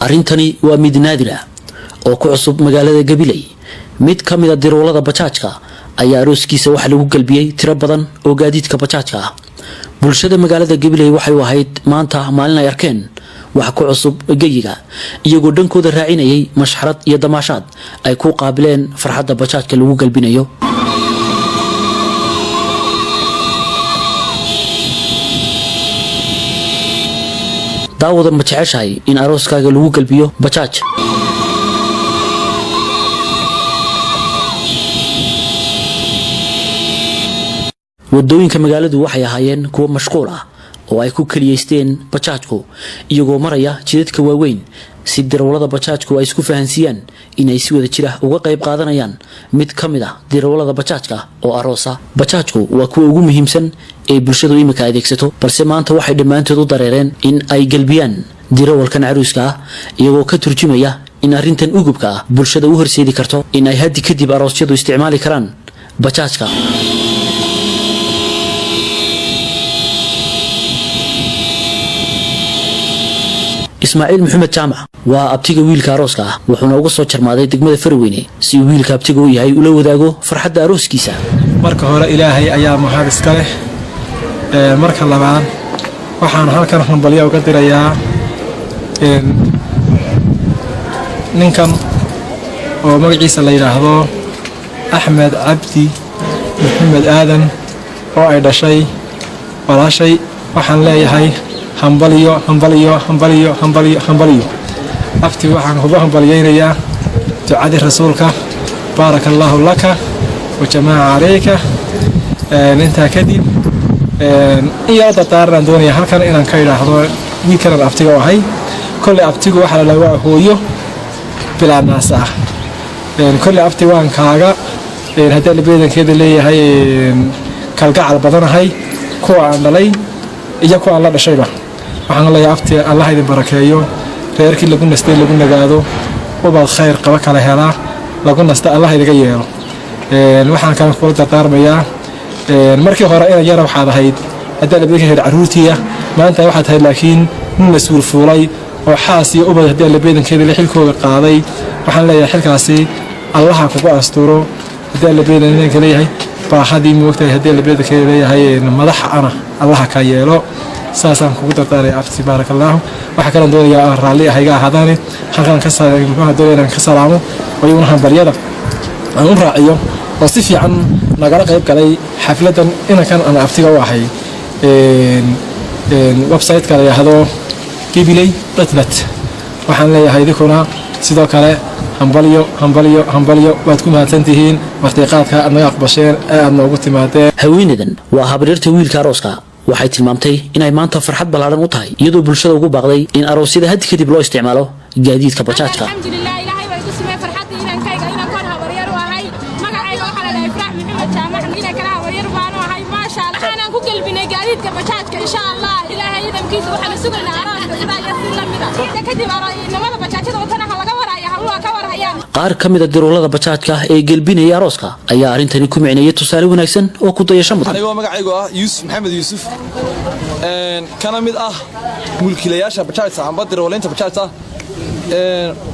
Arrintani waa mid naadir ah oo ku cusub magaalada Gabiley. Mid ka mid a dirawallada bajaajka ayaa arooskiisa waxaa lagu galbiyey tiro badan oo gaadiidka bajaajka ah. Bulshada magaalada Gabiley waxay u ahayd maanta maalin ay arkeen wax ku cusub geyiga, iyagoo dhankooda raacinayay mashxarad iyo damaashaad ay ku qaabileen farxadda bajaajka lagu galbinayo. Daawada, ma jeceshahay in arooskaaga lagu galbiyo bajaaj? Wadooyinka magaaladu waxay ahaayeen kuwo mashquul ah oo ay ku keliyeysteen bajaajku, iyagoo maraya jidadka waaweyn, si dirawallada bajaajku ay isku fahansiiyaan inay si wada jira uga qayb qaadanayaan mid ka mid ah dirawallada bajaajka oo aroosa. Bajaajku waa kuwa ugu muhiimsan ee bulshadu imika adeegsato, balse maanta waxay dhammaantood u dareereen in ay galbiyaan dirawalkan caruuska ah, iyagoo ka turjumaya in arrintan ugubka ah bulshada u horseedi karto in ay haddi kadib aroosyadu isticmaali karaan bajaajka. Ismaaciil Maxamed Jaamac waa abtiga wiilka arooska ah, wuxuuna uga soo jarmaaday degmada Farweyne si uu wiilka abtiga u yahay ula wadaago farxadda arooskiisa. Marka hore, Ilaahay ayaa mahad iska leh. Marka labaad, waxaan halkan hambalyo uga dirayaa ninkan oo magaciisa la yidhaahdo Axmed Cabdi Maxamed Aadan oo ay dhashay walaashay. Waxaan leeyahay hambaliyo, hambaliyo, hambaliyo, hambaliyo, hambaliyo. Abti, waxaan kugu hambaliyeynayaa ducadii Rasuulka: baaraka allaahu laka wa jamaaca calayka. Intaa kadib, in yaro dardaaranaan doonaya halkan inaan ka idhaahdo wiilkanan abtiga u ahay. Kolley abtigu waxaa la waa hooyo bilaa naas ah. Kolley abti waan kaaga haddii Alla beedankeeda leeyahay kalgacal badanahay kuwa aan dhalay iyo kuwa aan la dhashayba. Waxaan leeyahay, abti, Allah idin barakeeyo. Reerkii lagu nastay, lagu nagaado, ubad khayr qaba kala helaa, lagu nasta, Allah idiga yeelo. Waxaan kale kula dardaarmayaa, markii hore inan yara waxaad ahayd haddii Alla beedankeeda carruurtiya. Maanta waxaad tahay laakiin nin mas-uul fuulay oo xaas iyo ubad haddii Alla beedankeeda la xilkooga qaaday. Waxaan leeyahay, xilkaasi Allaha kugu asturo. Haddii Alla beedanka leeyahay baahadii moogtahay, haddii Alla beedankeeda leeyahay madaxa ana Allaha ka yeelo. Saasaan kugu dardaaraya, abti, baaraka allaahu. Waxaa kaloon doonayaa aan raalli ah iga ahaadaane halkan ka muxuuha doonaya inaan ka salaamo oo iyaguna hambalyada aan u raaciyo oo si fiican nagala qayb galay xafladan inankan aan abtiga u ahay, website-ka la yidhaahdo gibiley.net. Waxaan leeyahay, idinkuna sidoo kale hambalyo, hambalyo, hambalyo. Waad ku mahadsantihiin martiqaadka aad naga aqbasheen ee aad noogu timaadeen. Haweeneydan waa habaryarta wiilka arooska. Waxay tilmaamtay inay maanta farxad ballaadhan u tahay, iyadoo bulshada ugu baaqday in aroosyada haddi kadib loo isticmaalo gaadiidka bajaajka. Alxamdulilah, Ilaahay baa igu sumey farxaddii inankayga, inankoon habaryar u ahay. Magacayga waxaa la dhahay Ifraax Maxamed Jaamac. Inankana habaryar baanu ahay, maasha Allah. Waxaanaan ku gelbinay gaadiidka bajaajka. Insha Allah, Ilaahay idamkiisa, waxaanu sugaynaa arooska sidaa iyo si lamida. Inta kadib inamada bajaajyada watana ha laga waraya, habluha ka warhayaan. Qaar ka mid a dirawallada bajaajka ee gelbinaya arooska ayaa arrintani ku micneeyay tusaale wanaagsan oo ku dayasho mudan. Anigoo magacaygu ah Yuusuf Maxamed Yuusuf, kana mid ah mulkiilayaasha bajaajta amba dirawaliinta bajaajta,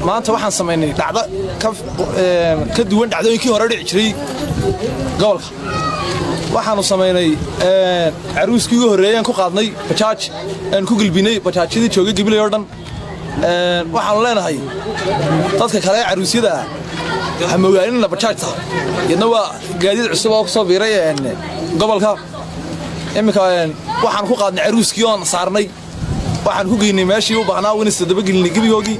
maanta waxaan samaynay dhacdo ka duwan dhacdooyinkii hore dhici jiray gobolka. Waxaanu samaynay caruuskii ugu horreeyaan ku qaadnay bajaaj aan ku gelbinay bajaajyadii joogay Gabiley oo dhan. Waxaanu leenahay dadka kale ee caruusyada ah, ha mogaaninna bajaajta, iyadna waa gaadiid cusub oo kusoo biiray gobolka. Iminka waxaan ku qaadnay caruuskii oon saarnay, waxaan ku geynay meeshii u baahnaa, winista dabagelinay gebigoogii.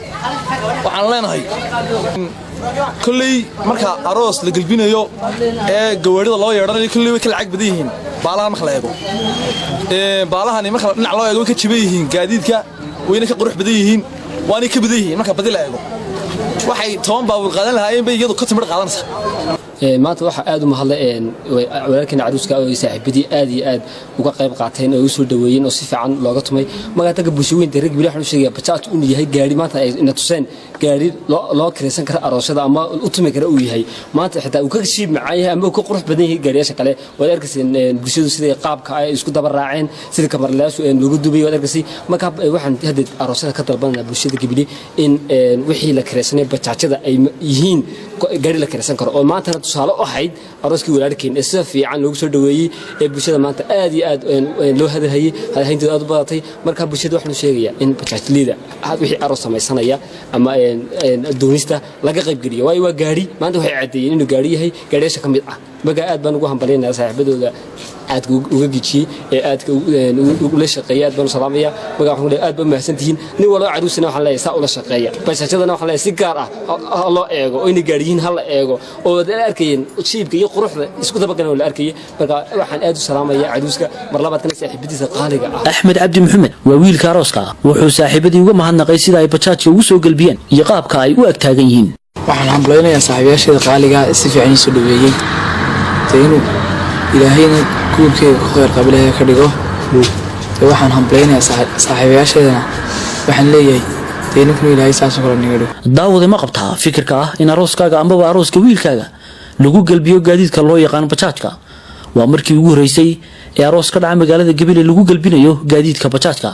Waxaan leenahay, kolley marka aroos la gelbinayo ee gawaarida loo yeedhanayo, kolley way ka lacag badan yihiin baalahan. Marka la eego baalahani, marka dhinac loo eego, way ka jaban yihiin gaadiidka, wayna ka qurux badan yihiin, waanay ka badan yihiin. Marka badi la eego, waxay 10 baabuur qaadan lahaayeen bay iyadu ka timir qaadanaysaa. Maanta waxaa aad u mahadlay walaalkeena caruuska oo saaxiibadii aad iyo aad uga qayb qaateen oo u soo dhaweeyeen oo si fiican looga tumay. Markaa dadka bulsho weynta reer Gabiley waxaan u sheegaya bajaaj inuu yahay gaari maanta ay ina tuseen gaari loo kiraysan kara aroosyada ama u tumi kara uu yahay. Maanta xitaa uu ka shiib macaan yahay ama uu ka qurux badan yahay gaariyaasha kale. Waad arkayseen bulshadu siday qaabka ay isku daba raaceen, sida kamarlayaashu looga dubayay, waad arkaysay. Marka waxaan hadda aroosyada ka dalbananaa bulshada Gabiley in wixii la kiraysanay bajaajyada ay yihiin gaari la kiraysan karo, oo maantana tusaale u ahayd arooskii walaalkeen ee sida fiican loogu soo dhaweeyey ee bulshada maanta aad iyo aad loo hadalhayey, hadalhaynteedu aad u badatay. Marka bulshada waxaanu sheegayaa in bajaajleyda wixii aroos samaysanaya ama doonista laga qaybgeliyo, waayo waa gaari maanta waxay caddeeyeen inuu gaari yahay gaariyaasha ka mid ah. Marka aad baan ugu hambalyaynaya saaxiibadooda aadka uga gejiyey ee aadka ula shaqeeyay. Aad baan u salaamaya. Marka waxaan leeyahay aad baa mahadsantihiin. Nin walba caruusina waxaan leeyahay saa ula shaqeeya. Bajaajadana waxaan leeyahay si gaar ah ha loo eego oo inay gaariyihiin ha la eego, oo la arkayeen shiibka iyo quruxda isku dabagalan oo la arkayay. Marka waxaan aad u salaamaya caruuska mar labaadkana saaxiibadiisa qaaliga ah. Axmed Cabdi Maxamed waa wiilka arooska ah. Wuxuu saaxiibadii uga mahadnaqay sida ay bajaajka ugu soo gelbiyeen iyo qaabka ay u agtaagan yihiin. Waxaan hambalaynayaa saaxiibayaasheeda qaaliga si fiican ii soo dhaweeyey. Dee inuu Ilaahayna guurkeyga ku kheyr qaba Ilaahay ka dhigo. Dee waxaan hambalaynayaa saaxiibayaasheedana, waxaan leeyahay dee ninkunu Ilaahay saasoo kale niga dhigo. Daawade, ma qabtaa fikirka ah in arooskaaga amaba arooska wiilkaaga lagu gelbiyo gaadiidka loo yaqaan bajaajka? Waa markii ugu horreysay ee aroos ka dhaca magaalada Gabiley lagu gelbinayo gaadiidka bajaajka.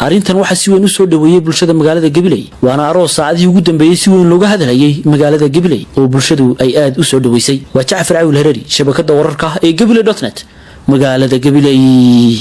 Arrintan waxaa si weyn u soo dhaweeyey bulshada magaalada Gabiley, waana aroos saacadihii ugu dambeeyey si weyn looga hadlayay magaalada Gabiley oo bulshadu ay aad u soo dhaweysay. Waa Jacfar Cawil Herari, shabakada wararka ee gabiley.net, magaalada Gabiley.